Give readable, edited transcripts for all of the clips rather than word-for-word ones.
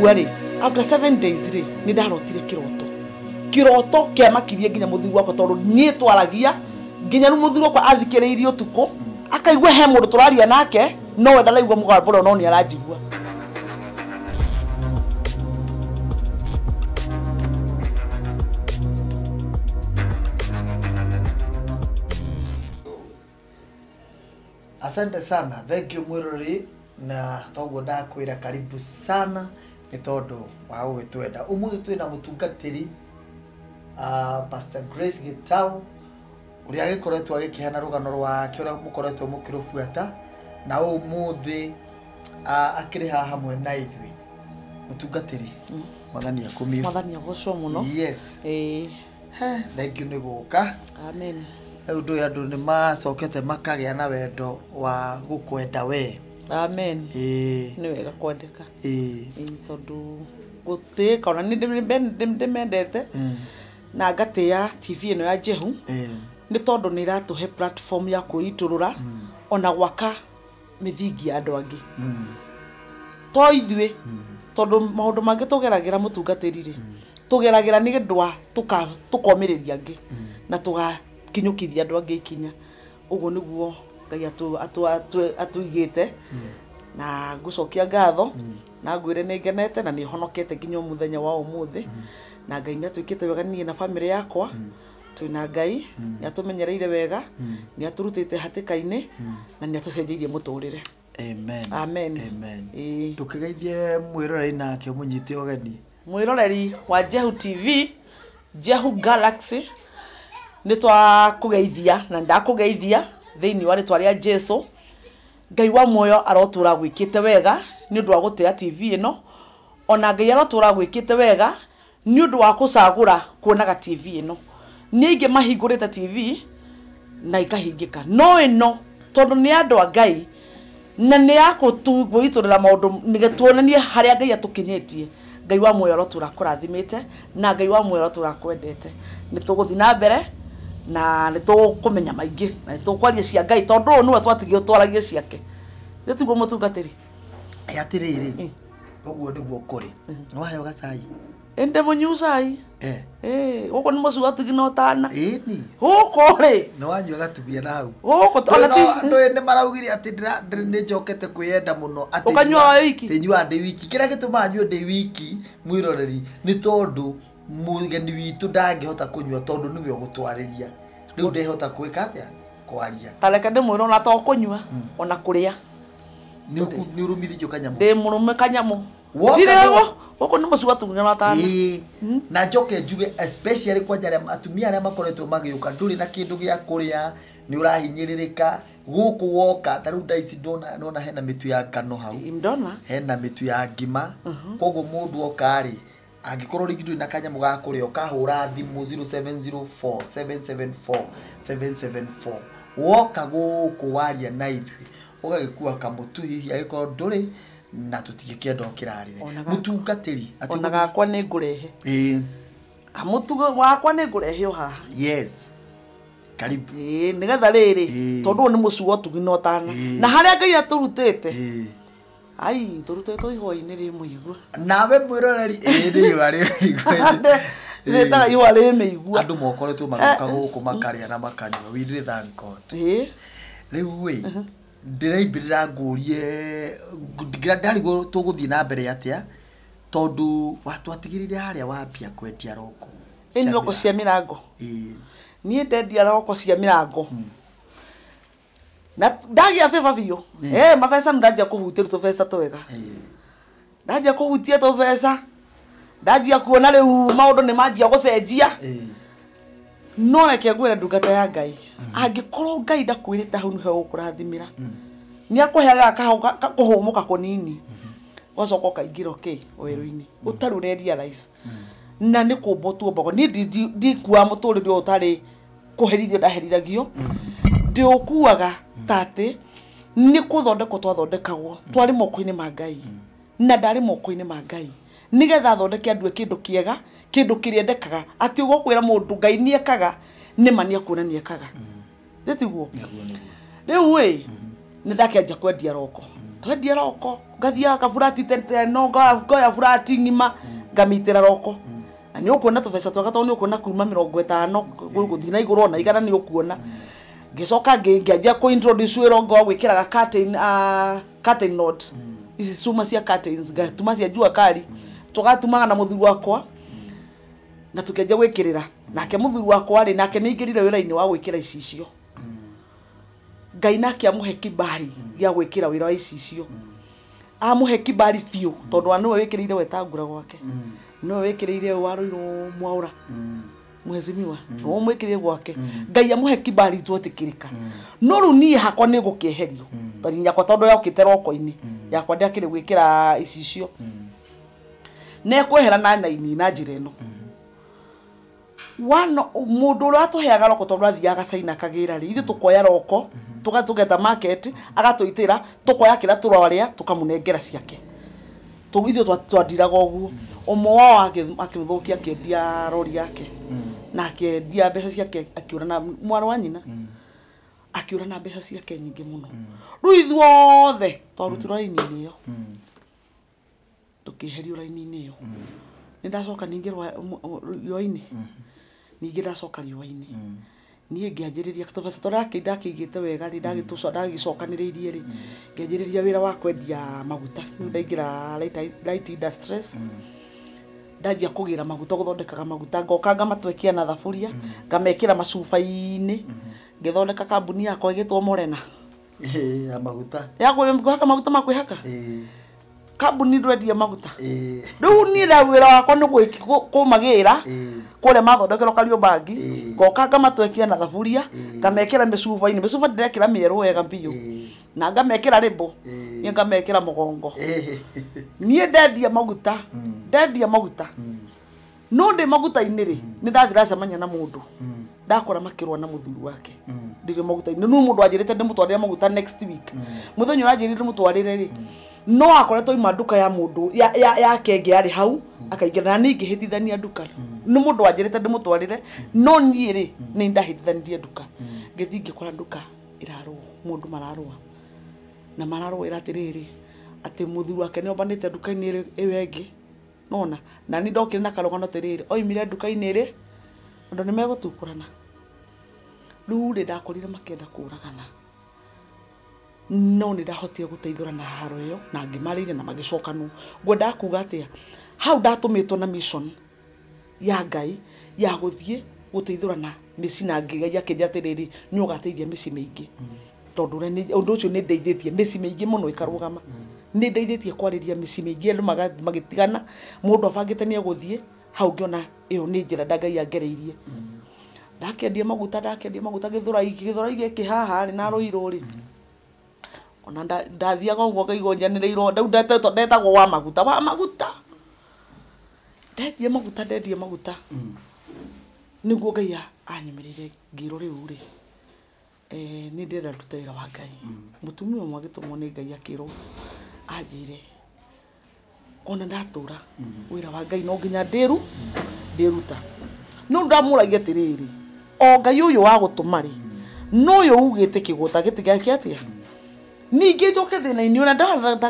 Ndakua rĩ, after 7 days rĩ, nĩ ndarotire kĩroto. Kĩroto kĩamakirie nginya mũthuri wakwa, tondũ niĩ twaragia nginya rĩu mũthuri wakwa athikĩrĩirie ũtukũ akaigua he mũndũ tũraria nake, no we ndaraigua mũgambo ũrĩa, no nĩ aranjigua. Asante sana, thank you mwirori, na toguo ndakwira karibu sana nĩ tondũ wa gũgĩtwenda. Ũmũthĩ twĩna mũtungatĩri Pastor Grace Gitau, ũrĩa agĩkoretwo agĩkĩheana rũgano rwake ũrĩa mũkoretwo mũkĩrũbuata, na ũmũthĩ akĩrĩ haha hamwe na ithuĩ. Mũtungatĩri, Mwathani akumio. Mwathani agocwo mũno. Yes. Ĩĩ. Thank you nĩ gũka. Amen. Rĩu ndũĩ andũ nĩ macokete makagĩa na wendo wa gũkwenda we. Amen. Ĩĩ. Nĩ wega kwendeka. Ĩĩ. Ĩĩ, tondũ gũtĩĩka ona nĩ ndĩmendete na ngatĩĩa TV ĩno ya Jehu nĩ tondũ nĩ ĩratũhe platform ya kwĩitũrũra ona gwaka mĩthingi ya andũ angĩ. To ithuĩ, tondũ maũndũ mangĩ tũgeragĩra mũtungatĩri rĩ, tũgeragĩra nĩ ũndũ wa tũkomĩrĩria angĩ na tũgakinyũkithia andũ angĩ ikinya. Ũguo nĩguo Ngai atũigĩte. Na ngũcokia ngatho na ngwĩre nĩ ngenete na nĩ honokete nginya mũthenya wa ũmũthĩ. Na Ngai nĩ atwĩkĩte wega niĩ na bamĩrĩ yakwa. Twĩna Ngai, nĩ atũmenyereire wega, nĩ atũrutĩte hatĩka-inĩ na nĩ atũcenjeirie mũtũrĩre. Amen. Amen. Amen. Ĩĩ. Ndũkĩgeithie mwĩroreri nake ũmũnyite ũgeni. Mwĩroreri wa Jehu TV, Jehu Galaxy, nĩ twakũgeithia na ndakũgeithia thĩinĩ wa rĩtwa rĩa Jesu. Ngai wa muoyo arotũra gwĩkĩte wega nĩ ũndũ wa gũtĩa TV ĩno, ona Ngai arotũra gwĩkĩte wega nĩ ũndũ wa gũcagũra kuonaga TV ĩno. Nĩ aingĩ mahingũrĩte TV na ikahingĩka, no ĩno tondũ nĩ andũ a Ngai na nĩ ya gwĩitũrĩra maũndũ nĩgetha tuonanie harĩa Ngai atũkinyĩtie. Ngai wa muoyo arotũra kũrathimĩte na Ngai wa muoyo arotũra kwendete. Nĩ tũgũthiĩ na mbere na nĩ tũkũmenya maingĩ na nĩ tũkwaria cia Ngai, tondũ ũyũ nĩwe twatigire twaragie ciake. Nĩ tiguo mũtungatĩri? Ĩ, atĩrĩrĩ, ũguo nĩguo kũrĩ. Nĩ waheo gacai? Ĩ, ndĩ mũnyuu cai. Ĩ, gũkũ nĩ mũciĩ wa ũtugi na ũtana. Ĩni. Gũkũ rĩ. Nĩ wanyua gatumia na hau. Gũkũ ona ti Ndũĩ nĩ maraugire atĩ nĩ njokete kwĩyenda mũno, atĩ Ũkanyua wĩ wiki? Atĩ nyuaga ndĩ wiki. Kĩrĩa gĩtũmaga nyue ndĩ wiki, mwĩroreri, nĩ tondũ mũgeni witũ ndangĩhota kũnyua tondũ nĩwe ũgũtwarĩria. Rĩu ndehota gwĩka atĩa? Kwaria. Ta reke ndĩmwĩre ona to kũnyua, ona kũrĩa. Nĩ ũrũmithĩtio kanyamũ? Ndĩ mũrũme kanyamũ. Woka Ndirĩ gũ- gũkũ nĩ mũciĩ wa ũtugi na ũtana. Ĩĩ. Na njoke njuge especially kwanja arĩa atumia arĩa makoretwo magĩũka, ndũrĩ na kĩndũ gĩa kũrĩa, nĩ ũrahinyĩrĩrĩka. Gũkũ woka, ta rĩu thaa ici ndona hena mĩtu ya ngano hau. Ndona. Hena mĩtu ya ngima. Koguo mũndũ oka rĩ, angĩkorwo rĩngĩ ndũrĩ na kanyamũ ga kũrĩa, ũkahũra thimũ zero seven zero four seven seven four seven seven four. Woka gũkũ waria na ithuĩ, ũgagĩkua kamũtu hihi angĩkorwo ndũrĩ, na tũtingĩkĩenda ũkĩrarĩre. Mũtungatĩri, atĩ Ona ũguo- gakwa nĩ ngũrehe. Ĩĩ. Kamũtu wakwa nĩ ngũrehe o haha. Yes. Karibu. Ĩĩ, nĩgetha rĩrĩ, Ĩĩ. tondũ ũyũ nĩ mũciĩ wa ũtugi na ũtana. Ĩĩ. Na harĩa Ngai atũrutĩte. Ĩĩ. Ai, tũrutĩtwo ihũa-inĩ rĩ mũigua. Nawe mwĩroreri, ĩĩ, nĩ ihũa rĩ mĩigua. Rĩtaga ihũa rĩ mĩigua. Andũ mokoretwo magĩũka gũkũ makarĩa na makanyua. We really thank God. Ĩĩ. Rĩu ĩ, ndĩraimbĩrĩra ngũrie, ndarigwo tũgũthiĩ na mbere atĩa, tondũ watwatigĩrĩire harĩa wambia kwendia roko. Ĩĩ, nĩ roko cia mĩrango. Ĩĩ. Niĩ ndendia roko cia mĩrango. Na ndagĩa bĩba biũ. Mabeca nĩ ndanjia kũhutia tũbeca twega. Ndanjia kũhutia tũbeca. Ndanjia kuona rĩu maũndũ nĩ manjia gũcenjia. No reke ngwĩre ndungata ya Ngai, angĩkorwo Ngai ndakwĩrĩte hau nĩho ũgũkũrathimĩra, nĩ akũheaga kũhũmũka kũnini, ũgacoka ũkaingĩra kĩ werũ-inĩ ũtarĩ ũre-realize. Na nĩ kũmbwo tuombagwo. Niĩ ndikuaga mũtũrĩre ũyũ ũtarĩ kũherithio ndaherithagio. Ndĩũkuaga ta atĩ nĩ kũthondekwo twathondekagwo, twarĩ moko-inĩ ma Ngai. Na ndarĩ moko-inĩ ma Ngai nĩgetha athondeke andũ kĩndũ kĩega, kĩndũ kĩrĩa endekaga. Atĩ ũgũkwĩra mũndũ Ngai nĩekaga, nĩ ma nĩekuona nĩekaga. Nĩ tiguo? Nĩguo, nĩguo. Rĩu ĩ, nĩ ndakĩanjia kwendia roko. Twendia roko ngathiaga kaburati teno ngoya burati ng'ima ngamitĩra roko. Na nĩ ũkuona tũbeca twega tondũ nĩ ũkuona kuma 50 gũthiĩ na igũrũ ona 100 nĩ ũkuona. Ngĩcoka ngĩanjia kũ introduce wĩra ũngĩ wa gwĩkĩraga curtain curtain rod. Ici cuma cia curtains ngatuma cia jua kali. Tũgatumaga na mũthuri wakwa na tukĩanjia gwĩkĩrĩra. Nake mũthuri wakwa rĩ nake nĩ aingĩrire wĩra-inĩ wa gwĩkĩra icicio. Ngai nake amũhe kibali gĩa gwĩkĩra wĩra wa icicio. Amũhe kibali biũ tondũ nĩwe wĩkĩrĩire Wetangula gwake. Nĩwe wĩkĩrĩire Warũirũ Mwaũra. Mheshimiwa no mwĩkĩrĩire gwake. Ngai amũhe kibali twetĩkĩrĩka. No rĩu niĩ hakwa nĩ gũkĩeherio. Tondũ yakwa tondũ yokĩte roko-inĩ. Yakwa ndĩakĩrĩ gwĩkĩra icicio. Nekwehera na naini na njĩra ĩno. Wano mũndũ ũrĩa atũheaga roko tondũ athiaga China akagĩra rĩ ithuĩ tũkoya roko tũgatũgeta market agatũitĩra tũkoya kĩrĩa tũrarĩa tũkamũnengera ciake. Ithuĩ twandiraga ũguo. Ũmwe wao akĩmũthũkia akĩendia rori yake. Na akĩendia mbeca ciake akĩũra na mwarĩ wa nyina. Akĩũra na mbeca ciake nyingĩ mũno. Rĩu ithuothe twarutirwo raini-inĩ ĩyo. Tũkĩeherio raini-inĩ ĩyo. Nĩ ndacoka ningĩ riũa-inĩ. Ningĩ ndacoka riũa-inĩ. Niĩ ngĩanjĩrĩria tũbeca tũrĩa ndakĩigĩte wega rĩ ndagĩcokanĩrĩirie rĩ ngĩanjĩrĩria wĩra wa kwendia maguta. Rĩu ndaingĩra light industries. Ndanjia kũgĩra maguta gũthondekaga maguta ngoka ngamatwekia na thaburia ngamekĩra macuba-inĩ ngĩthondeka kambuni yakwa ĩgĩtwo Morena. Ya maguta. Ya kwĩhaka maguta ma kwĩhaka. Kambuni ndwendia maguta. Rĩu niĩ wĩra wakwa nĩ kũmagĩra kũrĩa mathondekerwo Kariobangi ngoka ngamatwekia na thaburia ngamekĩra mĩcuba-inĩ mĩcuba ndĩrekĩra mĩerũ wega biũ na ngamekĩra rĩmbũ niĩ ngamekĩra mũgongo. Niĩ ndendia maguta ndendia maguta no ndĩ maguta-inĩ rĩ nĩ ndathira ndacemania na mũndũ ndakora makĩrũa na mũthuri wake ndĩrĩ maguta-inĩ. Nĩ mũndũ anjĩrĩte ndĩmũtwarĩre maguta next week. Mũthenya ũranjĩrire ndĩmũtwarĩre rĩ no akoretwo ima nduka ya mũndũ yake ĩngĩ yarĩ hau akaingĩra na niĩ ngĩhĩtithania nduka. Nĩ mũndũ wanjĩrĩte ndĩmũtwarĩre no niĩ rĩ nĩ ndahĩtithanirie nduka. Ngĩthiĩ ngĩkora nduka ĩrarũa mũndũ mararũa na mararũĩra atĩrĩrĩ atĩ mũthuri wake nĩ ombanĩte nduka-inĩ ĩyo ĩngĩ nona na niĩ ndokire na karũgano atĩrĩrĩ oimire nduka-inĩ ĩrĩ andũ nĩ megũtukũrana. Rĩu rĩ ndakorire makĩenda kũũragana no nĩ ndahotire gũteithũra na haro ĩyo na ngĩmarĩire na magĩcokanwo. Ngwendaga kuga atĩa hau ndatũmĩtwo na mission ya Ngai ya gũthiĩ gũteithũra na mĩciĩ na Ngai akĩnjĩra atĩrĩrĩ nĩ ũgateithia mĩciĩ mĩingĩ tondũ ũndũ ũcio nĩ ndeithĩtie mĩciĩ mĩingĩ mũno ĩkarũgama. Nĩ ndeithĩtie kwarĩria mĩciĩ mĩingĩ andũ magĩtigana mũndũ abangĩte nĩ egũthiĩ hau ngĩona ĩyo nĩ njĩra nda Ngai angereirie. Ndakĩendia maguta Gĩthũrai gĩkĩ haha rĩ na Rũirũ rĩ ona ndathiaga ũguo ngaigua njanĩrĩirwo rĩu ndetagwo wa maguta wa maguta. Ndendia maguta ndendia maguta nĩguo Ngai anyemerire ngĩrwo rĩu rĩ nĩ ndĩrenda ndute wĩra wa Ngai. Mũtumia ũmwe agĩtũmwo nĩ Ngai akĩrwo anjĩre ona ndatũra wĩra wa Ngai no nginya ndĩruta. No ndamũragia atĩrĩrĩ o Ngai ũyũ wa gũtũma rĩ no ũyũ ugĩte kĩgũta gĩtigake atĩa ningĩ njoke thĩna-inĩ ũrĩa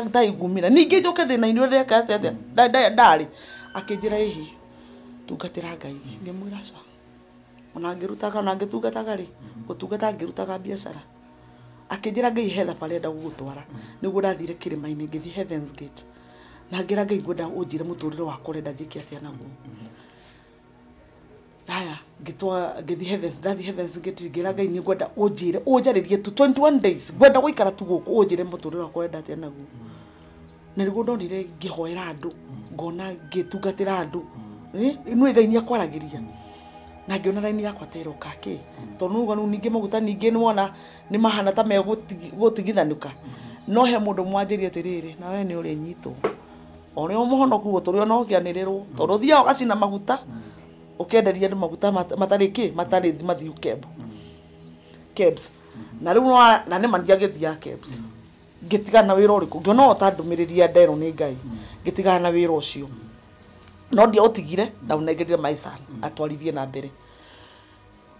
ndaigumĩra ningĩ njoke thĩna-inĩ ũrĩa ndeka atĩa ndarĩ akĩnjĩra ĩhĩ tungatĩra Ngai. Ngĩmwĩra aca ona ngĩrutaga ona ngĩtungataga rĩ gũtungata ngĩrutaga biacara. Akĩnjĩra Ngai he thabarĩ enda gũgũtwara nĩguo ndathire kĩrĩma-inĩ ngĩthiĩ Heaven's Gate na ngĩra Ngai ngwenda ũnjĩre mũtũrĩre wakwa ũrenda njĩke atĩa naguo. Haya ngĩthiĩ Heaven's ndathiĩ Heaven's Gate ngĩra Ngai nĩ ngwenda ũnjĩre ũnjarĩrie tu 21 days ngwenda gũikara tu gũkũ ũnjĩre mũtũrĩre wakwa ũrenda atĩa naguo. Na nĩguo ndonire ngĩhoera andũ ngona ngĩtungatĩra andũ nĩ Ngai nĩ akwaragĩria na ngĩona raini yakwa ta ĩroka kĩ tondũ rĩu ningĩ maguta ningĩ nĩwona nĩ mahana ta megũtigithanũka. No he mũndũ mwanjĩrie atĩrĩrĩ nawe nĩ ũrĩnyitwo ũrĩa mũhonoku gũtũrĩ ona ũkĩanĩrĩrwo tondũ ũthiaga ũgacina maguta ũkenderia andũ maguta matarĩ kĩ matarĩ mathiu kebs na rĩu na nĩ mandiagĩthiaga kebs. Ngĩtigana na wĩra ũrĩkũ ngĩona o ta ndũmĩrĩri ya nderwo nĩ Ngai ngĩtigana na wĩra ũcio no ndiaũtigire ndaũnengerire my son atwarithie na mbere.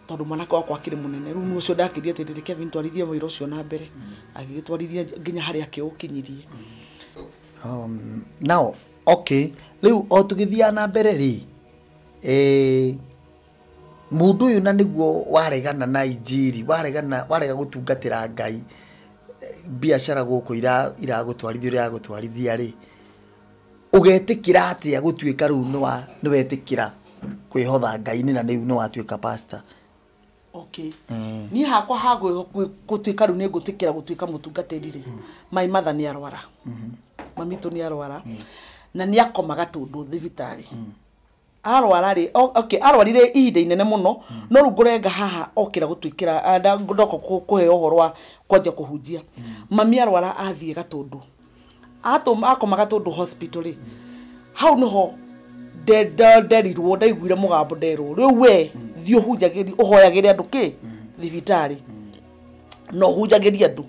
Tondu mwanake wakwa akĩrĩ mũnene rĩu nĩ ũcio ndakĩrie atĩrĩrĩ Kevin twarithie wĩra ũcio na mbere agĩgĩtwarithia nginya harĩa akĩũkinyirie. Now okay rĩu o tũgĩthiaga na mbere rĩ mũndũ ũyũ na nĩguo waregana na injiri warega gũtungatĩra Ngai biacara gũkũ iragũtwarithia ũrĩa iragũtwarithia rĩ ũgetĩkĩra atĩa gũtuĩka rĩu nĩwetĩkĩra kwĩhotha Ngai-inĩ na rĩu nĩwatuĩka pastor? Okay. Niĩ hakwa ha gũtuĩka rĩu nĩngũtĩkĩra gũtuĩka mũtungatĩri rĩ my mother nĩ arwara mamitũ nĩ arwara na nĩ akomaga tũndũ thibitarĩ arwara rĩ okay arwarire ihinda inene mũno no rĩu ngũrenga haha okĩra gũtuĩkĩra ndoka kũheo ũhoro wa kwanjia kũhunjia mami arwara athiĩ Gatũndũ akoma Gatũndũ hospital rĩ hau nĩho nderirwo ndaiguire mũgambo nderwo rĩu we thiĩ ũhunjagĩrie ũhoyagĩre andũ kĩ thibitarĩ na ũhunjagĩrie andũ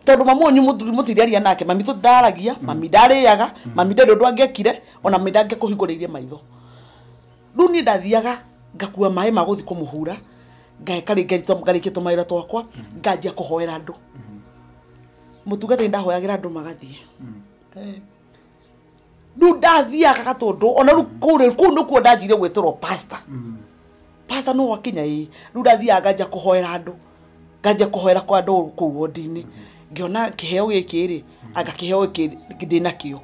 tondũ mamu wanyu mũtiriaria nake mami tũndaragia mami ndarĩaga mami ndarĩ ũndũ angĩekire ona mami ndangĩkũhingũrĩirie maitho rĩu niĩ ndathiaga ngakua maĩ ma gũthiĩ kũmũhura ngarĩkia tũmawĩra twakwa nganjia kũhoera andũ mũtungatĩri ndahoyagĩra andũ magathiĩ rĩu ndathiaga Gatũndũ ona rĩu kũu nĩkuo ndanjire gwĩtĩrwo pastor pastor no wakinya ĩ rĩu ndathiaga nganjia kũhoera andũ nganjia kũhoera kwa andũ kũu wodi-inĩ ngĩona kĩheo gĩkĩ rĩ anga kĩheo gĩkĩ ndĩnakĩo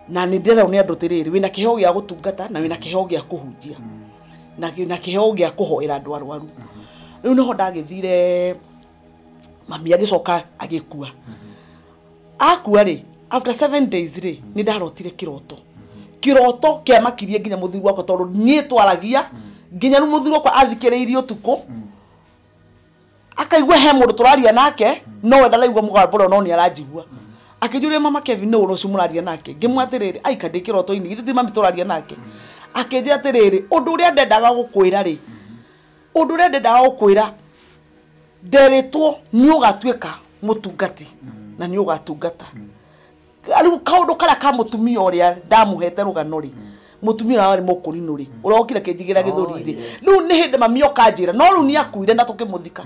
na nĩ ndĩrerwo nĩ andũ atĩrĩrĩ wĩna kĩheo gĩa gũtungata na wĩna kĩheo gĩa kũhunjia na kĩheo gĩa kũhoera andũ arwaru rĩu nĩho ndagĩthire mami agĩcoka agĩkua akua rĩ after 7 days rĩ nĩ ndarotire kĩroto kĩroto kĩamakirie nginya mũthuri wakwa tondũ niĩ twaragia nginya rĩu mũthuri wakwa athikĩrĩirie ũtukũ akaigua he mũndũ tũraria nake no we ndaraigua mũgambo ũrĩa no nĩ aranjigua akĩnjũria mama Kevin nĩ ũrĩa ũcio mũraria nake ngĩmwĩra atĩrĩrĩ aika ndĩ kĩroto-inĩ githĩ ti mami tũraria nake akĩnjĩra atĩrĩrĩ ũndũ ũrĩa ndendaga gũkwĩra rĩ ũndũ ũrĩa ndendaga gũkwĩra nderĩtwo nĩ ũgatuĩka mũtungati na nĩ ũgatungata rĩu kaũndũ karĩa ka mũtumia ũrĩa ndamũhete rũgano rĩ mũtumia ũrĩa warĩ mũkũrinũ rĩ ũrĩa okire kĩnjigĩra gĩthũri rĩ rĩu nĩ hĩndĩ mami oka njĩra no rĩu nĩ akuire na tũkĩmũthika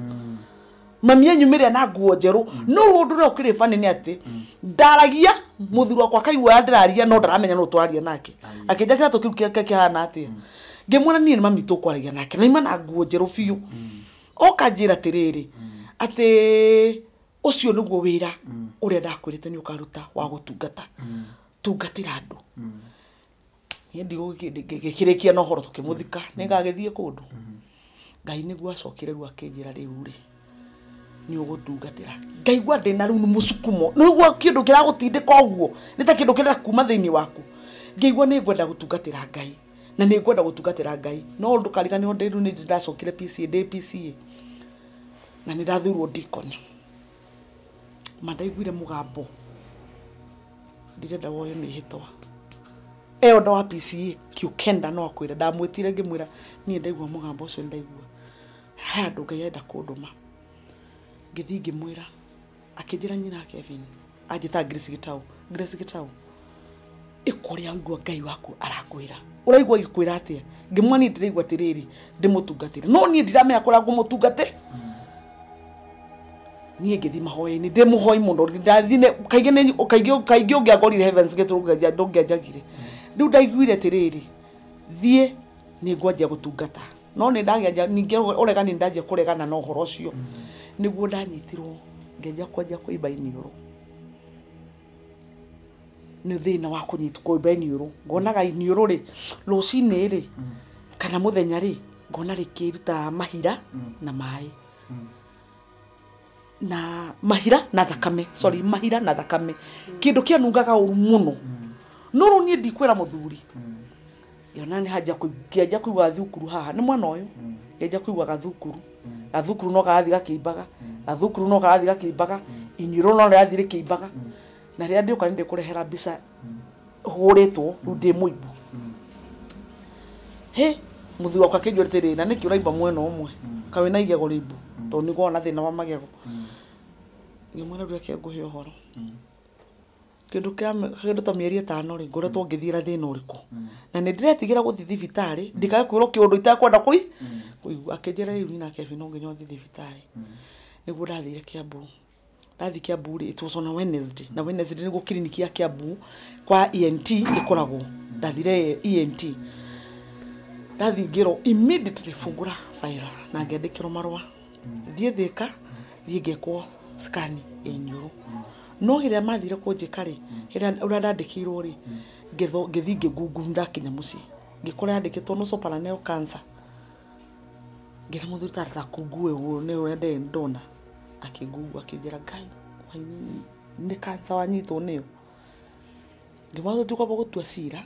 mami enyumĩrĩra na nguo njerũ no ũndũ ũrĩa ũkĩrĩ funny nĩ atĩ ndaragia mũthuri wakwa akaigua ndĩraria no ndaramenya nũ tũraria nake akĩnja kĩratũ kĩu kĩhana atĩa ngĩmwĩra niĩ nĩ mami tũkwaragia nake na ima na nguo njerũ biũ oka njĩra atĩrĩrĩ atĩ ũcio nĩguo wĩra ũrĩa ndakwĩrĩte nĩ ũkaruta wa gũtungata tungatĩra andũ niĩ ndigũgĩkĩrĩkia na ũhoro tũkĩmũthika nĩngagĩthiĩ kũndũ Ngai nĩguo acokire rĩu akĩnjĩra rĩu rĩ nĩ ũgũtungatĩra ngaigua ndĩna rĩu nĩ mũsukumo nĩguo kĩndũ kĩragũtindĩka ũguo nĩ ta kĩndũ kĩrenda kuma thĩinĩ waku ngĩigua nĩ ngwenda gũtungatĩra Ngai na nĩ ngwenda gũtungatĩra Ngai no ndũkariganĩrwo rĩu nĩ ndacokire PCA ndĩ PCA na nĩ ndathurwo deacon ma ndaiguire mũgambo ndirenda woe mĩhĩtwa ĩyo wa PCA kĩũkenda no akwĩra ndamwĩtire ngĩmwĩra niĩ ndaigua mũgambo ũcio ndaigua he andũ Ngai arenda kũndũma ngĩthiĩ ngĩmwĩra akĩnjĩra nyina Kevin anjĩta Grace Gĩtaũ Grace Gĩtaũ ĩka ũrĩa waigua Ngai waku arakwĩra ũraigua agĩkwĩra atĩa ngĩmwĩra niĩ ndĩraigua atĩrĩrĩ ndĩmũtungatĩre no niĩ ndiramenya kũrĩa ngũmũtungate niĩ ngĩthiĩ mahoya-inĩ ndĩ mũhoi mũno ndathiĩ kaingĩ ũngĩangorire Heavens Gate ndũngĩanjagire rĩu ndaiguire atĩrĩrĩ thiĩ nĩ ngwanjia gũtungata no nĩ ndagĩa ningĩ ũregani ndanjia kũregana na ũhoro ũcio nĩguo ndanyitirwo ngĩanjia kwanjia kũimba iniũrũ nĩ thĩna wa kũnyitwo kũimba iniũrũ ngonaga iniũrũ rĩ rũcinĩ rĩ kana mũthenya rĩ ngona rĩkĩruta mahira na maĩ na mahira na thakame sorry mahira na thakame kĩndũ kĩanungaga ũru mũno no rĩu niĩ ndikwĩra mũthuri yona nĩ hanja kĩanjia kũigua thukuru haha nĩ mwana ũyũ kĩanjia kũigua gathukuru gathukuru no karathiĩ gakĩimbaga gathukuru no karathiĩ gakĩimbaga iniũrũ no rĩrathiĩ rĩkĩimbaga na rĩrĩa ndĩũka nĩ ndĩkũrehera mbica hũrĩtwo rĩu ndĩ mũimbu he mũthuri wakwa akĩnjũria atĩrĩrĩ na nĩkĩ ũraimba mwena ũmwe kaĩ wĩna igego rĩimbu tondũ nĩngoragwo na thĩna wa magego ngĩmwĩra rĩu reke ngũhe ũhoro Kĩndũ kĩa kĩndũ ta mĩeri 5 rĩ ngoretwo ngĩthiĩra thĩna ũrĩkũ. Na nĩ ndĩretigĩra gũthiĩ thibitarĩ ndikae kwĩrwo kĩũndũ itekwenda kũigua. Akĩnjĩra rĩu nina Kevin no nginya ũthiĩ thibitarĩ. Nĩguo ndathire Kiambu. Ndathi Kiambu rĩ, it was on a Wednesday. Na Wednesday nĩguo kiriniki ya Kiambu kwa ENT ĩkoragwo. Ndathire ENT. Ndathi ngĩrwo immediately fungũra file na ngĩandĩkĩrwo marũa. Thiĩ Thĩka, thiĩ ngekwo scan ya iniũrũ. No hĩrĩa mathire kũnjĩka rĩ, hĩrĩa ũrĩa ndandĩkĩirwo rĩ, ngĩthiĩ ngĩngungu ndakinya mũciĩ. Ngĩkora yandĩkĩtwo nasopharyngeal cancer. Ngĩra mũthuri ta kungue ũguo nĩ ũrĩa ndĩ ndona. Akĩngungu akĩnjĩra Ngai, nĩ cancer wanyitwo nĩyo. Ngĩmwĩra tũtikwamba gũtua cira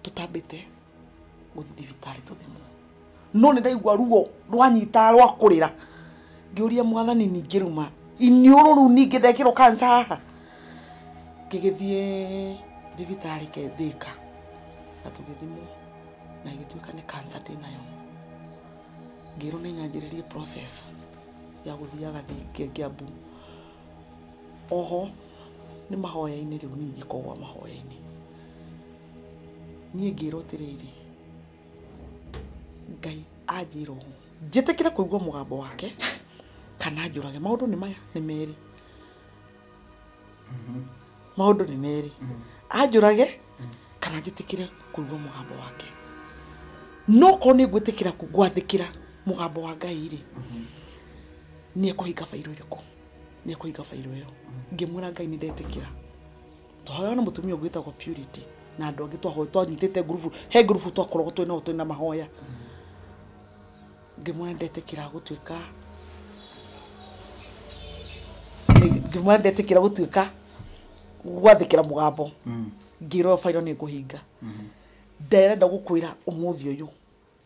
tũtambĩte gũthiĩ thibitarĩ tũthimwo. No nĩ ndaigua ruo rwanyita rwa kũrĩra. Ngĩũria mwathani ningĩruma iniũrũ rĩu ningĩ ndekĩrwo cancer haha. Ngĩgĩthiĩ thibitarĩ ke Thĩka na tũgĩthimwo na ĩgĩtuĩka nĩ cancer ndĩnayo. Ngĩrwo nĩ nyanjĩrĩrie process ya gũthiaga Kiambu. Oho nĩ mahoya-inĩ rĩu ningĩ kogwa mahoya-inĩ. Niĩ ngĩrwo atĩrĩrĩ, Ngai anjĩra ũũ, njĩtĩkĩre kũigua mũgambo wake kana njũrage. Maũndũ nĩ maya nĩ merĩ. Maũndũ nĩ merĩ. Anjũrage kana njĩtĩkĩre kũigua mũgambo wake. No korwo nĩ ngwĩtĩkĩra gwathĩkĩra mũgambo wa Ngai rĩ, nĩ ekũhinga bairũ ĩrĩkũ? Nĩ ekũhinga bairũ ĩyo. Ngĩmwĩra Ngai nĩ ndetĩkĩra. Twahoyaga na mũtumia ũngĩ wĩtagwo Purity na andũ angĩ twanyitĩte ngurubu, he ngurubu twakoragwo twĩ nao twĩna mahoya. Ngĩmwĩra ndetĩkĩra gũtuĩka, ngĩmwĩra ndetĩkĩra gũtuĩka gwathĩkĩra mũgambo. Ngĩrwo bairũ nĩ ngũhinga. Nderenda gũkwĩra ũmũthĩ ũyũ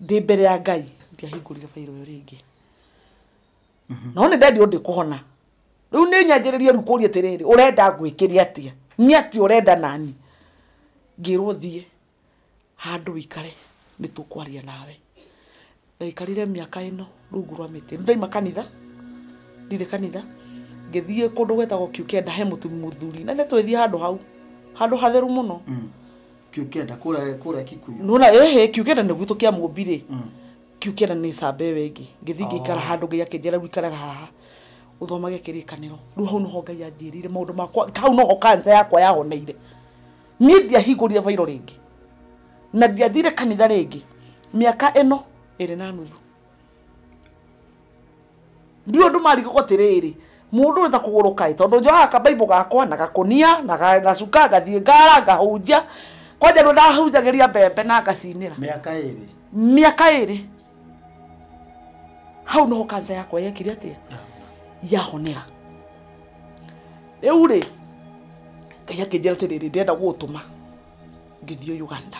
ndĩ mbere ya Ngai ndiahingũrire bairũ ĩyo rĩngĩ. No nĩ ndendirwo ndĩkũhona. Rĩu nĩ nyanjĩrĩrie rĩu kũria atĩrĩrĩ, ũrenda ngwĩkĩre atĩa? Nĩ atĩa ũrenda nani? Ngĩrwo thiĩ handũ wĩikare nĩ tũkwaria nawe. Ndaikarire mĩaka ĩno rungu rwa mĩtĩ. Nĩ ndaima kanitha, ndirĩ kanitha, ngĩthiĩ kũndũ gwetagwo Kiukenda he mũthuri na nĩ twĩthiĩ handũ hau, handũ hatheru mũno. Kiukenda kũrĩa Kikuyu. Nona ĩhĩ Kiukenda nĩ gwitũ kĩa Mũmbi rĩ. Kiukenda nĩ camba ĩyo ĩngĩ. Ngĩthiĩ ngĩikara handũ Ngai akĩnjĩra rĩu ikaraga haha ũthomage kĩrĩkanĩro. Rĩu hau noho Ngai anjĩrire maũndũ makwa, hau noho cancer yakwa yahoneire. Niĩ ndiahingũrire bairũ rĩngĩ na ndiathire kanitha rĩngĩ mĩaka ĩno 2.5. Ndiũ andũ marigagwo atĩrĩrĩ, mũndũ ũrĩ ta kũgũrũka ĩ, tondũ njoyaga kabaibũ gakwa na gakũnia na cuka ngathiĩ ngara ngahunjia. Kwanja rĩu ndahunjagĩria mbembe na ngacinĩra. Mĩaka 2. Mĩaka 2. Hau noho cancer yakwa yekire atĩa? Yahonera. Rĩu rĩ, Ngai akĩnjĩra atĩrĩrĩ, ndĩrenda gũgũtũma ngĩthiĩ Uganda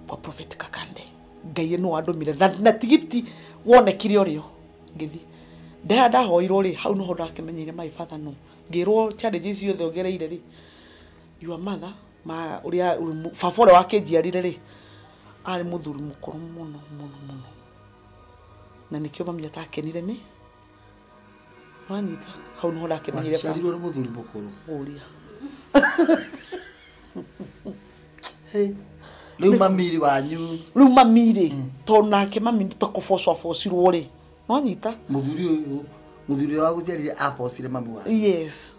kwa Prophet Kakande. Ngai no andũmire na tigiti wonekire ũrĩo ngĩthiĩ. Ndĩra ndahoirwo rĩ, hau noho ndakĩmenyeire my father no. Ngĩrwo challenges ciothe ũgereire rĩ, your mother ma ũrĩa baba ũrĩa wakĩnjiarire rĩ, arĩ mũthuri mũkũrũ mũno mũno mũno. Na nĩkĩo mami atakenire nĩ wanyita hau noho ndakĩmenyire baba. Waciarirwo nĩ mũthuri mũkũrũ. Ũria. Rĩu mami wanyu. Rĩu mami rĩ, tondũ nake mami ta kũbocwo abocirwo rĩ, wanyita. Mũthuri ũyũ, mũthuri ũrĩa wagũciarire abocire mami wanyu. Yes.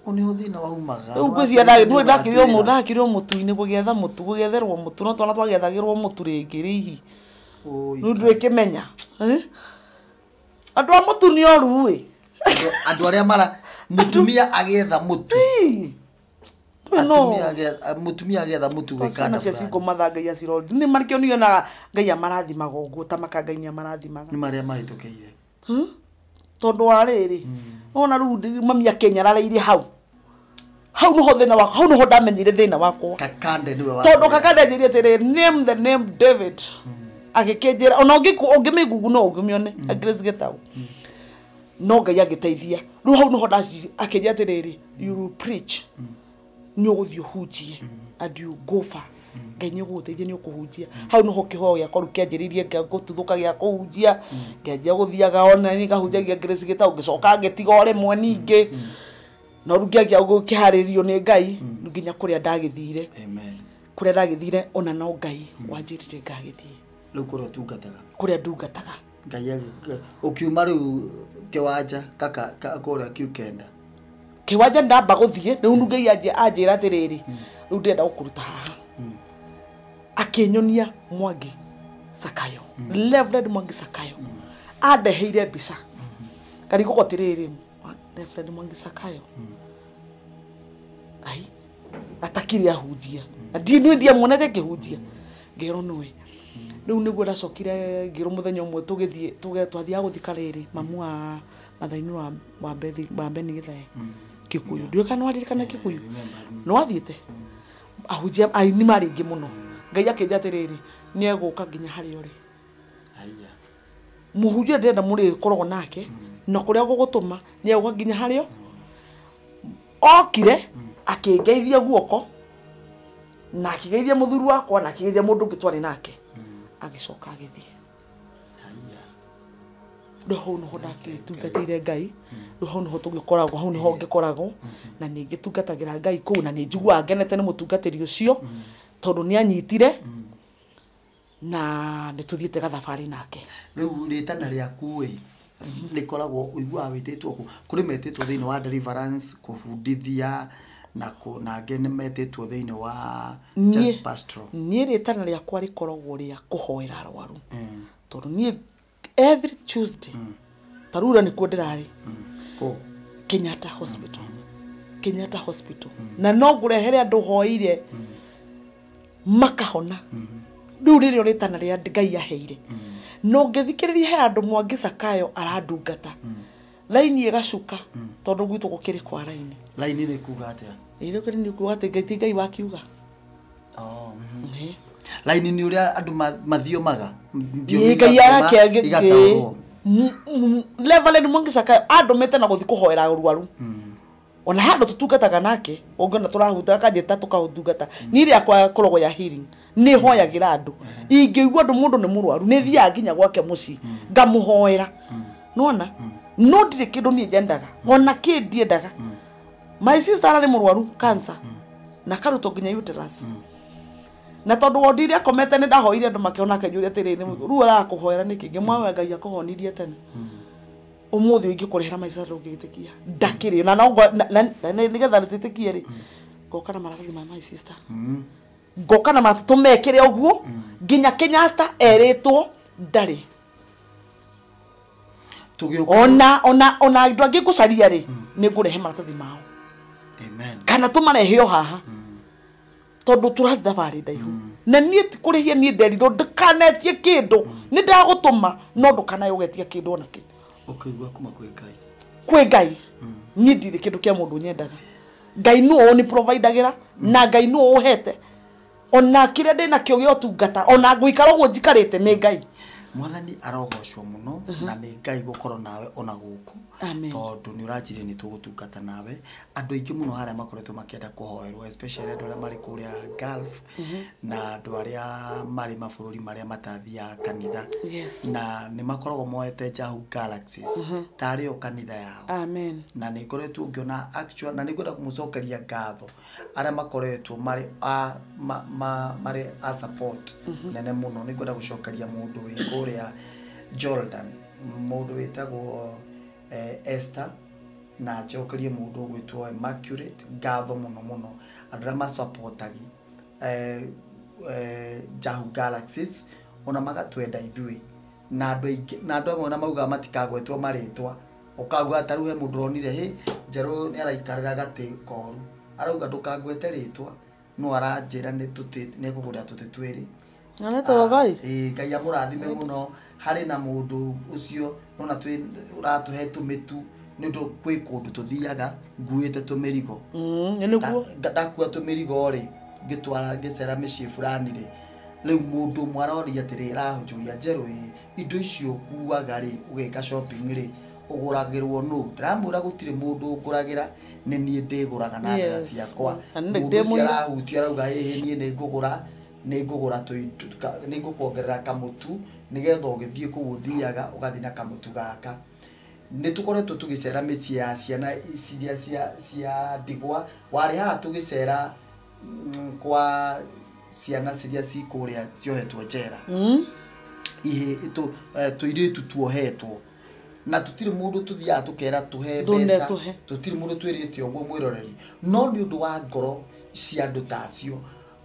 Ũyũ nĩho thĩna waumaga. Rĩu ngwĩciria ndakĩrio ndakĩrio mũtu-inĩ gũgĩetha mũtu, gũgĩetherwo mũtu, no twana twagethagĩrwo mũtu rĩngĩ rĩihi. Rĩu ndwĩkĩmenya. Andũ a mũtu nĩ oru ĩ. Andũ arĩa mara mũtumia agĩetha mũtu. No. Mũtumia agĩetha mũtu gwĩka Ciana cia fulani. cingo matha Ngai acirori. Nĩ marĩkĩo nĩonaga Ngai amarathimaga ũguo ta maka Ngai nĩamarathimaga. Nĩ marĩa mahĩtũkĩire. Tondũ wa rĩrĩ, wona rĩu mami akĩnyararĩirie hau. Hau noho thĩna wakwa, hau noho ndamenyire thĩna wakwa. Kakande nĩwe wa. Tondũ Kakande anjĩrire atĩrĩrĩ, name the name David. Agĩkĩnjĩra ona ũngĩmĩngungu no ũngĩmĩone, Grace Gitau. No Ngai agĩteithia. Rĩu hau noho akĩnjĩra atĩrĩrĩ, you will preach. Nĩ ũgũthiĩ ũhunjie and you go far. Ngai nĩ ũgũgũteithia nĩ ũkũhunjia. Hau noho kĩheo gĩakwa rĩu kĩanjĩrĩirie gũtuthũka gĩa kũhunjia. Ngĩanjia gũthiaga ona niĩ ngahunjagia Grace Gitau, ngĩcoka ngĩtiga o rĩmwe ningĩ. No rĩu ngĩanjia gũkĩharĩrio nĩ Ngai nginya kũrĩa ndagĩthire. Amen. Kũrĩa ndagĩthire ona no Ngai wanjĩrire ngagĩthiĩ. Rĩu kũrĩa ũtungataga. Kũrĩa ndungataga. Ngai ũkiuma rĩu kĩwanja kaka kũrĩa Kiukenda. Kĩwanja ndamba gũthiĩ rĩu Ngai anjĩra atĩrĩrĩ rĩu ndĩrenda gũkũruta haha. Akĩnyonia Mwangi Sakayo. Reverend Mwangi Sakayo. Andeheire mbica. Karigũko atĩrĩrĩ Reverend Mwangi Sakayo. Ai atakiri ahunjia. Na ndiĩ ndiamuonete ngĩhunjia. Ngĩrwo nĩwe. Rĩu nĩguo ndacokire ngĩrwo mũthenya ũmwe tũgĩthiĩ twathiaga gũthika rĩrĩ mamu wa mathainĩ wa Bethi wa Beni Githae. Kikuyu. Ndiũĩ kana nĩwaririkana Kikuyu. Nĩwathiĩte? Ahunjia aini marĩ aingĩ mũno. Ngai akĩnjĩra atĩrĩrĩ nĩ egũka nginya harĩa ũrĩ. Haiya. Mũhunjia ndĩrenda mũrĩkoragwo nake na kũrĩa gũgũtũma nĩ egũka nginya harĩa okire akĩngeithia guoko na akĩgeithia mũthuri wakwa na akĩgeithia mũndũ ũngĩ twarĩ nake. Agĩcoka agĩthiĩ. Haiya. Rĩu hau nĩho ndakĩtungatĩire Ngai. Rĩu hau nĩho tũgĩkoragwo, hau nĩho ngĩkoragwo na nĩ ngĩtungatagĩra Ngai kũu na nĩ njiguaga ngenete nĩ mũtungatĩri ũcio tondũ nĩ anyitire na nĩ tũthiĩte gathabarĩ nake. Rĩu rĩtana rĩaku ĩ rĩkoragwo ũiguaga wĩtĩtwo kũ? Kũrĩ metĩtwo thĩinĩ wa deliverance kũbundithia na angĩ nĩ metĩtwo thĩinĩ wa just pastoral. Niĩ rĩtana rĩakwa rĩkoragwo rĩa kũhoera arwaru. Tondũ niĩ every Tuesday ta rĩu ira nĩkuo ndĩrarĩ. Kũ? Kenyatta Hospital. Kenyatta Hospital. Na no ngũrehere andũ hoeire makahona. Rĩu rĩrĩa rĩtana rĩa Ngai aheire. No ngĩthikĩrĩria he andũ Mwangi Sakayo arandungata. Raini ĩgacuka tondũ gwitũ gũkĩrĩ kwa raini. Raini nĩ kuga atĩa? Ĩrĩ nĩ kuga atĩ Ngai ti Ngai wakiuga. Oh. Raini nĩ ũrĩa andũ mathiomaga. Ngai arake igataũrwo. Reverend Mwangi Sakayo andũmĩte na gũthiĩ kũhoera arwaru. Ona handũ tũtungataga nake ũngĩona tũrahuta akanjĩta tũkaũtungata. Niĩ rĩakwa koragwo ya healing. Nĩ hoyagĩra andũ. Ingĩigua andũ mũndũ nĩ mũrwaru nĩ thiaga nginya gwake mũciĩ ngamũhoera. Nĩwona? No ndirĩ kĩndũ niĩ nyendaga. Ona kĩ ndiendaga. My sister ararĩ mũrwaru cancer na akarutwo nginya uterus. Na tondũ wondi iria akomete nĩ ndahoire andũ makĩona akĩnjũria atĩrĩrĩ rĩu arakũhoera nĩkĩ? Ngĩmwĩra Ngai akũhonirie tene. Ũmũthĩ ũngĩkũrehera my sister ndũngĩgĩtĩkia. Ndakĩrĩ na no nĩgetha ndĩtĩkie rĩ ngoka na maratathi ma my sister. Ngoka na maratathi tũmekĩre ũguo nginya Kenyatta erĩtwo ndarĩ. Ona ona ona andũ angĩ ngũcaria rĩ nĩ ngũrehe maratathi mao. Amen. Kana tũmarehe o haha. Tondũ tũrathiĩ thabarĩ ndaihu. Na niĩ ti kũrĩhia niĩ nderirwo ndũkanetie kĩndũ. Nĩ ndagũtũma no ndũkanae ũgetia kĩndũ ona kĩ. Ũkĩigua kuma kwĩ Ngai. Kwĩ Ngai. Niĩ ndirĩ kĩndũ kĩa mũndũ nyendaga. Ngai nĩwe ũnĩ-providagĩra na Ngai nĩwe ũhete. Ona kĩrĩa ndĩnakĩo gĩa ũtungata ona ngũikara ũguo njikarĩte nĩ Ngai. Mwathani arogocwo mũno na nĩ Ngai gũkorwo nawe ona gũkũ tondũ nĩ ũranjĩrire nĩ tũgũtungata nawe. Andũ aingĩ mũno harĩa makoretwo makĩenda kũhoerwo especially andũ arĩa marĩ kũrĩa Gulf na andũ arĩa marĩ mabũrũri marĩa matathiaga kanitha. Na nĩ makoragwo moete Jahu Galaxies tarĩ o kanitha yao. Amen. Na nĩ ngoretwo ngĩona actual na nĩ ngwenda kũmũcokeria ngatho arĩa makoretwo marĩ a marĩ a support nene mũno. Nĩ ngwenda gũcokeria mũndũ wĩ kũrĩa Jordan, mũndũ wĩtagwo Esther, na njokerie mũndũ ũgwĩtwo Immaculate ngatho mũno mũno andũ arĩa masupportagi Jahu Galaxies ona magatwenda ithuĩ na andũ aingĩ na andũ amwe ona maugaga matikagwetwo marĩtwa ũkauga ta rĩu he mũndũ ũronire hĩ Njerũ nĩ araikarĩra gatĩ koru arauga ndũkangwete rĩtwa no aranjĩra nĩ ekũgũrĩra tũtĩ twĩrĩ. Ngai Ngai amũrathime mũno. Harĩ na mũndũ ũcio nona twĩ ũratũhe tũmĩtu nĩ ũndũ kwĩ kũndũ tũthiaga nguĩte tũmĩrigo. Ndakua tũmĩrigo rĩ ngĩtwara ngĩcera mĩciĩ fulani rĩ rĩu mũndũ ũmwe aroria atĩrĩ arahũria Njerũ ĩ indo icio ũkuaga rĩ ũgĩka shopping rĩ ũgũragĩrwo nũ? Ndĩramwĩra gũtirĩ mũndũ ũngũragĩra nĩ niĩ ndĩgũraga na mbeca ciakwa. Mũndũ ũcio arahutia arauga ĩhĩ niĩ nĩ ngũgũra nĩ ngũkuongerera kamũtu nĩgetha ũgĩthiĩ kũu ũthiaga ũgathiĩ na kamũtu gaka. Nĩ tũkoretwo tũgĩcera mĩciĩ ya ciana iria cia ndigwa. Warĩ haha tũgĩcera kwa ciana ciria cikũrĩa ciohetwo njera. Ihe tũirĩtu tuohetwo na tũtirĩ mũndũ tũthiaga tũkera tũhe mbeca, tũtirĩ mũndũ twĩrĩte ũguo mwĩroreri, no nĩ ũndũ wa ngoro cia andũ ta acio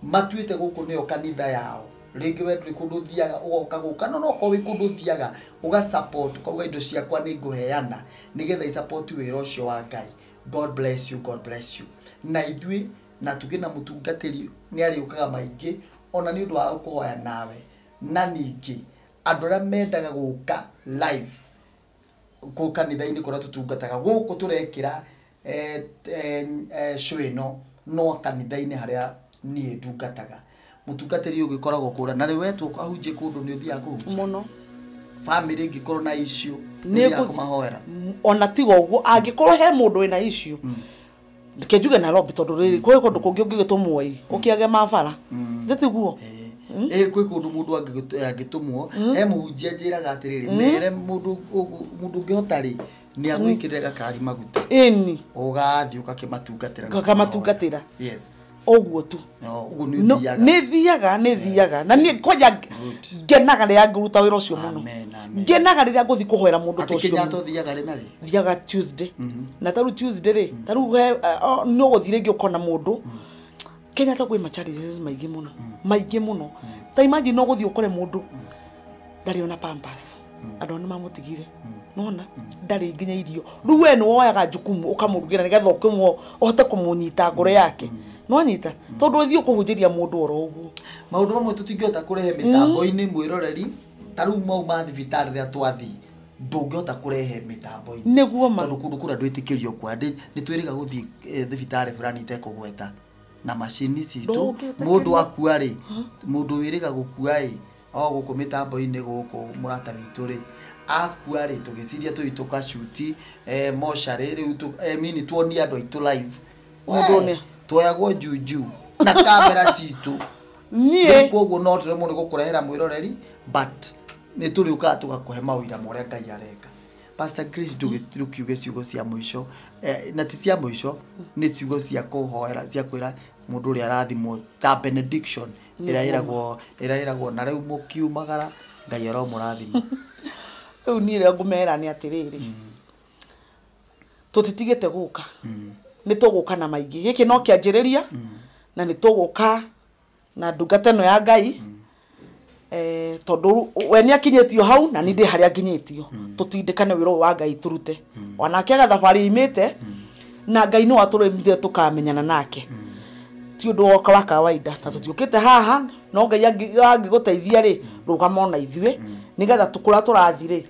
matuĩte gũkũ nĩyo kanitha yao. Rĩngĩ we ndũrĩ kũndũ ũthiaga ũgoka gũka, no okorwo wĩ kũndũ ũthiaga ũga support ũkauga indo ciakwa nĩ ngũheana nĩgetha i support wĩra ũcio wa Ngai. God bless you, God bless you. Na ithuĩ na tuge na mũtungatĩri nĩ arĩũkaga maingĩ ona nĩ ũndũ wa kũhoya nawe. Na ningĩ andũ arĩa mendaga gũka live kũu kanitha-inĩ kũrĩa tũtungataga gũkũ tũrekĩra show ĩno no kanitha-inĩ harĩa niĩ ndungataga. Mũtungatĩri ũgĩkoragwo kũrĩa na rĩu wetwo ahunjie kũndũ nĩ ũthiaga kũhunjia mũno. Family ĩngĩkorwo na issue nĩ ũthiaga kũmahoera ona tiga ũguo angĩkorwo he mũndũ wĩna issue reke njuge Nairobi tondũ rĩrĩ kwĩ kũndũ kũngĩ ũngĩgĩtũmwo ĩ ũkĩage mabara tiguo. Kwĩ kũndũ mũndũ angĩtũmwo he mũhunjia njĩraga atĩrĩrĩ mere mũndũ ũngĩhota rĩ nĩ agwĩkĩrĩre gakari maguta ĩni ũgathiĩ ũgakĩmatungatĩra ũkamatungatĩra. Yes, ũguo tu ũguo nĩ thiaga nĩ thiaga na niĩ kwanja ngenaga rĩrĩa ngũruta wĩra ũcio mũno. Ngenaga rĩrĩa ngũthiĩ kũhoera mũndũ ta ũcio. Kenyatta ũthiaga rĩ na rĩ? Thiaga Tuesday. Na tarĩu Tuesday rĩ tarĩu no ũgũthiĩ rĩngĩ ũkona mũndũ Kenyatta kwĩ ma challenges maingĩ mũno maingĩ mũno. Ta imagine no gũthiĩ ũkore mũndũ ndarĩ ona pampers andũ nĩ mamũtigire nona ndarĩ nginya irio. Rĩu we nĩ woyaga jukumu ũkamũrugĩra nĩgetha ũhote kũmũnyita ngoro yake. Nwanyita tondũ ũthiĩ ũkũhunjĩria mũndũ oro ũguo. Maũndũ mamwe tũtingĩhota kũrehe mĩtambo-inĩ mwĩroreri ta rĩu mau ma thibitarĩ rĩrĩa twathiĩ ndũngĩhota kũrehe mĩtambo-inĩ nĩguo ma tondũ kũndũ kũrĩa ndwĩtĩkĩrio kuoya. Nĩ twĩrĩga gũthiĩ thibitarĩ fulani itekũgweta na macini citũ. Mũndũ akua rĩ, mũndũ wĩrĩga gũkua ĩ o gũkũ mĩtambo-inĩ gũkũ mũrata witũ rĩ akua rĩ tũgĩciria tũthiĩ tũkacuti mocarĩ rĩu mini tuonie andũ aitũ live mũndũ nĩ tuoyagwo juju na kamera citũ niĩ koguo no tũremwo nĩ gũkũrehera mwĩroreri but nĩ tũrĩũkaga tũgakũhe mawĩra ma ũrĩa Ngai areka. Pastor Grace ndũkiuge ciugo cia mũico na ti cia mũico nĩ ciugo cia kũhoera cia kwĩra mũndũ ũrĩa arathimwo ta benediction ĩrĩa ĩragwo na rĩu mũkiumagara Ngai aromũrathima. Rĩu niĩ rĩrĩa ngũmera nĩ atĩrĩrĩ tũtitigĩte gũka nĩ tũgũka na maingĩ gĩkĩ no kĩanjĩrĩria na nĩ tũgũka na ndungata ĩno ya Ngai tondũ we nĩ akinyĩtio hau na niĩ ndĩ harĩa nginyĩtio tũtindĩkane wĩra ũyũ wa Ngai tũrute onake aga thabarĩ imĩte na Ngai no atũrĩmithie tũkamenyana nake ti ũndũ woka wa kawaida na tũtiũkĩte haha no Ngai angĩgũteithia rĩ rũgama ona ithuĩ nĩgetha tũkũra tũrathiĩ rĩ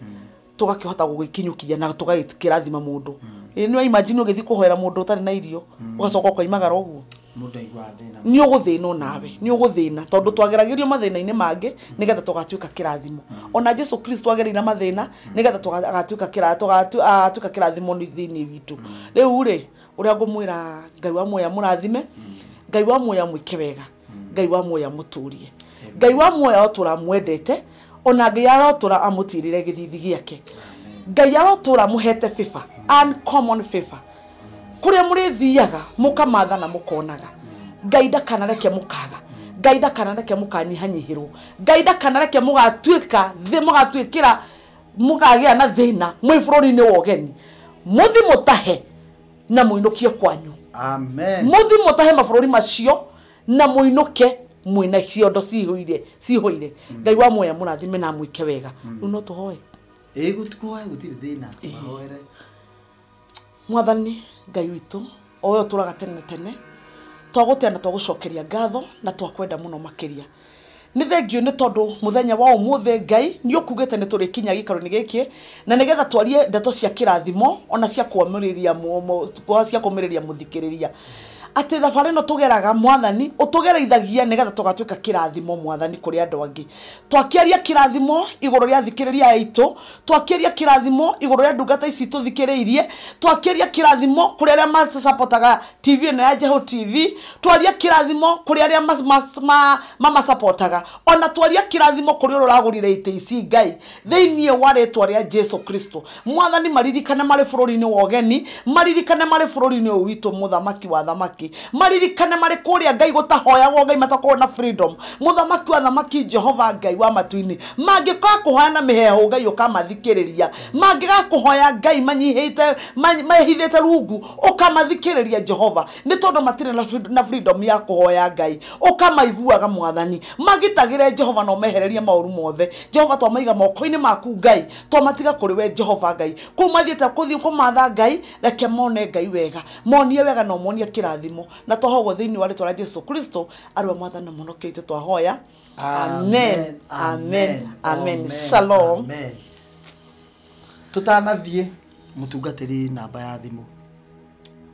tũgakĩhota gũgĩkinyũkia na tũgakĩrathima mũndũ. Nĩ imagine ũgĩthiĩ kũhoera mũndũ ũtarĩ na irio ũgacoka ũkoimagara ũguo mũndũ aiguaga thĩna. Nĩ ũgũthĩna nawe nĩ ũgũthĩna tondũ twageragĩrio mathĩna-inĩ mangĩ nĩgetha tũgatuĩka kĩrathimo. Ona Jesu Kristo agereire mathĩna nĩgetha tũgatuĩka kĩrathimo thĩinĩ witũ. Rĩu rĩ ũrĩa ngũmwĩra Ngai wa muoyo mũrathime, Ngai wa muoyo mwĩke wega, Ngai wa muoyo mũtũrie, Ngai wa muoyo ũtũra mwendete ona Ngai arotũra amũtirĩre gĩthithi gĩake, Ngai arotũra mũhete favor, uncommon favor kũrĩa mũrĩthiaga mũkamatha na mũkonaga. Ngai ndakanareke mũkaga, Ngai ndakanareke mũkanyihanyihĩrwo, Ngai ndakanareke mũgatuĩka thĩ mũgatuĩkĩra mũkagĩa na thĩna mwĩ bũrũri-inĩ wa ũgeni. Mũthi mũtahe na mũinũkie kwanyu. Amen. Mũthi mũtahe mabũrũri macio na mũinũke mwĩna ciondo cihũire. Ngai wa muoyo mũrathime na mwĩke wega. Rĩu no tũhoe. Ĩĩ gũtikuhoe gũtirĩ thĩna. Mahoere. Mwathani Ngai witũ o we ũtũraga tene na tene twagũtĩa na twagũcokeria ngatho na twakwenda mũno makĩria. Nĩ thengio nĩ tondũ mũthenya wa ũmũthĩ Ngai nĩ ũkugĩte nĩ tũrĩkinya gĩikaro-inĩ gĩkĩ na nĩgetha twarie ndeto cia kĩrathimo ona cia kũũmĩrĩria mũthikĩrĩria. Atĩ thabarĩ ĩno tũgeraga mwathani ũtũgereithagia nĩgetha tũgatuĩka kĩrathimo mwathani kũrĩ andũ angĩ. Twakĩaria kĩrathimo igũrũ rĩa athikĩrĩria aitũ, twakĩaria kĩrathimo igũrũ rĩa ndungata ici tũthikĩrĩirie, twakĩaria kĩrathimo kũrĩ arĩa masapotaga TV ĩno ya Jehu TV, twaria kĩrathimo kũrĩ arĩa mamasapotaga, ona twaria kĩrathimo kũrĩ ũrĩa ũragũrire itĩ ici Ngai thĩinĩ wa rĩtwa rĩa Jesu Kristo. Mwathani maririkane marĩ bũrũri-inĩ wa ũgeni, maririkane marĩ bũrũri-inĩ ũyũ witũ mũthamaki wa thamaki, maririkane marĩ kũrĩa Ngai gũtahoyagwo Ngai matakorwo na freedom. Mũthamaki wa thamaki Jehova Ngai wa matu-inĩ, mangĩgakũhoya na mĩheehũ Ngai ũkamathikĩrĩria, mangĩgakũhoya Ngai manyihĩte mehithĩte rungu ũkamathikĩrĩria Jehova, nĩ tondũ matirĩ na freedom ya kũhoya Ngai, ũkamaiguaga mwathani. Magitagĩre Jehova na ũmehererie maũru mothe. Jehova twamaiga moko-inĩ maku Ngai, twamatiga kũrĩ we Jehova Ngai. Kũu mathiĩte kũthiĩ kũmatha Ngai, reke mone Ngai wega, monie wega na ũmonie kĩrathimo. Na twahoya thĩinĩ wa rĩtwa rĩa Jesu Kristo arĩ we mwathani na mũhonokia witũ twahoya. Amen, amen, amen. Shalom. Amen. Tũtanathiĩ mũtungatĩri namba ya thimũ.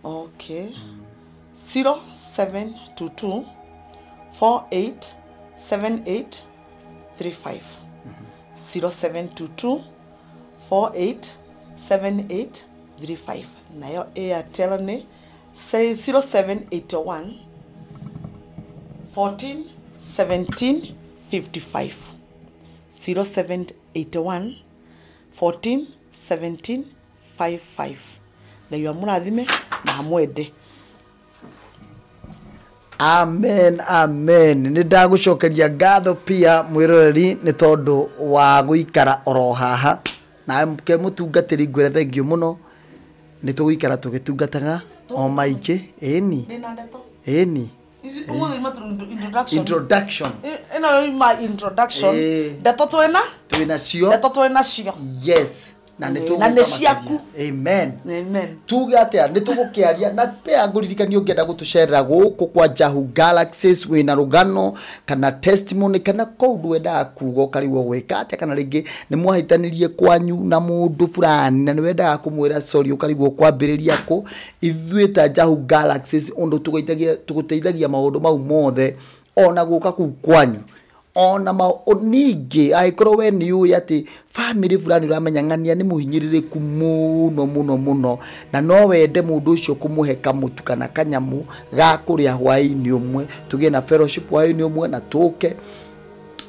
Okay. 0722 48 78 35. 0722 48 78 35. Nayo Airtel nĩ 0781 14 17 55. 0781 14 17 55. Ngai amũrathime na amwende. Amen, amen. Nĩ ndagũcokeria ngatho pia mwĩroreri nĩ tondũ wa gũikara oro haha. Na ke mũtungatĩri ngwĩre thengio mũno, nĩ tũgũikara tũgĩtungataga o maingĩ. Ĩni, Ndĩna ndeto. ĩni. Ici ũmũthĩ ima introduction. Introduction. Ĩno ima introduction. Ĩĩ. Ndeto twĩna? Twĩna cio. Ndeto twĩna cio. Yes. Na nĩ Ĩĩ, na nĩ tũgũka ciaku. makĩria. Amen. Amen. Tuge atia nĩ tũgũkĩaria na pea ngũririkanie ũngĩenda gũtũcerera gũkũ kwa Jahu Galaxies wĩna rũgano kana testimony kana kaũndũ wendaga kuga ũkarigwo gwĩka atĩa, kana rĩngĩ nĩ mwahĩtanirie kwanyu na mũndũ fulani na nĩ wendaga kũmwĩra sorry ũkarigwo kwambĩrĩria kũ. Ithuĩ ta Jahu Galaxies ũndũ tũgũteithagia maũndũ mau mothe ona gũka kũu kwanyu ona ningĩ angĩkorwo we nĩ ũĩ atĩ family fulani ũramenya ng'ania nĩ mũhinyĩrĩrĩku mũno mũno mũno na no wende mũndũ ũcio kũmũhe kamũtu kana kanyamũ ga kũrĩa hwaĩ-inĩ ũmwe, tũgĩe na fellowship hwaĩ-inĩ ũmwe na tũke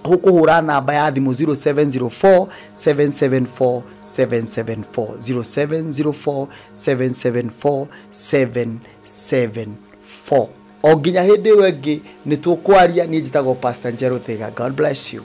ũkũhũra namba ya thimũ 0704 774 774 0704 774 774. O nginya hĩndĩ ĩyo ĩngĩ nĩ tũkwaria. Niĩ njĩtagwo Pastor Njerũ Thiga. God bless you.